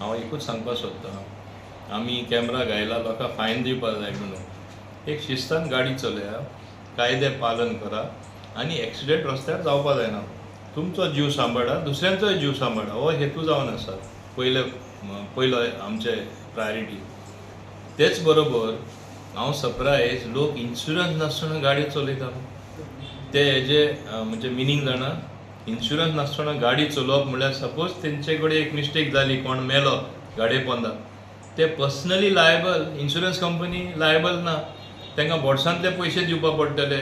हांव एकूच सांगपाक सोदतां, आमी कॅमरा घायला लोकांक फायन दिवपाक जाय म्हणून. एक शिस्तान गाडी चलया, कायदे पालन करा आनी एक्सिडेंट रस्त्यार जावपा जायना. तुमचो जीव सांबाळा, दुसऱ्यांचोय जीव सांबाळा, हो हेतू जावन आसा पयले पयलो आमचे प्रायोरिटी. तेच बरोबर हांव सरप्रायज, लोक इन्शुरन्स नासतना गाडी चलयता. ते हेजे म्हणजे मिनींग जाणा, इन्शुरन्स नासतना गाडी चलोवप म्हणल्यार सपोज तेंचे कडेन एक मिस्टेक जाली, कोण मेलो गाडये पोंदा, ते personally liable, insurance company liable ना. तांकां बोल्सांतले पयशे दिवपा पडटले,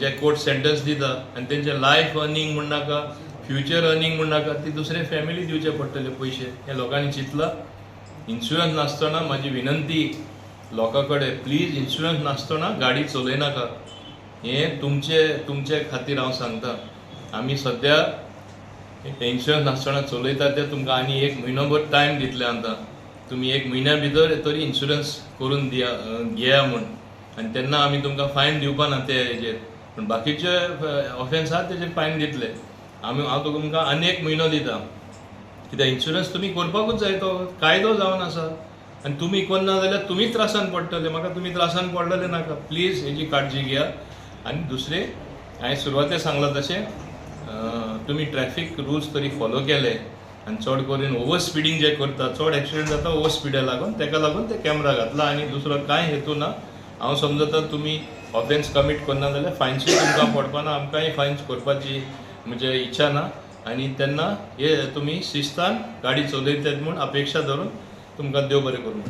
जे कोर्ट सेंटन्स दिता, आनी तेंचे लायफ अर्निंग म्हण नाका, फ्युचर अर्निंग म्हण नाका, ती दुसरे फॅमिली दिवचे पडटले पयशे. हे लोकांनी चिंतलां? इन्शुरन्स नासतना म्हाजी विनंती लोकां कडेन, प्लीज इन्शुरन्स नासतना गाडी चलयनाका. हें तुमचे तुमचे खातीर हांव सांगता. आमी सद्या इन्शुरन्स नासतना चलयता ते तुमकां आनी एक म्हयनोभर टायम दितले आतां. तुमी एक म्हयन्या भितर तरी इन्शुरन्स करून दिया, घेया म्हूण, आनी तेन्ना आमी तुमकां फायन दिवपा ना ते हेजेर. पूण बाकीचे ऑफेन्स आहा तेजेर फायन दितले आमी. हांव तुमकां आनी एक म्हयनो दिता, कित्याक इन्शुरन्स तुमी करपाकूच जाय, तो कायदो जावन आसा. आनी तुमी करना जाल्यार तुमीच त्रासान पडटले, म्हाका तुमी त्रासान पडलेले नाका. प्लीज हेजी काळजी घेया. आनी दुसरें, हांवें सुरवाते सांगलां तशें, तुमी ट्रॅफीक रुल्स तरी फॉलो केले आनी चड करून ओवर स्पिडींग जे करता, चड एक्सिडंट जाता ओवर स्पिडा लागून, ताका लागून ते कॅमरा घातला आनी दुसरो कांय हेतू ना. हांव समजता तुमी ऑफेन्स कमीट करना जाल्यार फायन्सूय तुमकां पडपाना, आमकांय फायन्स करपाची म्हणजे इच्छा ना. आनी तेन्ना हे तुमी शिस्तान गाडी चलयतात म्हूण अपेक्षा धरून तुमकां देव बरें करूं.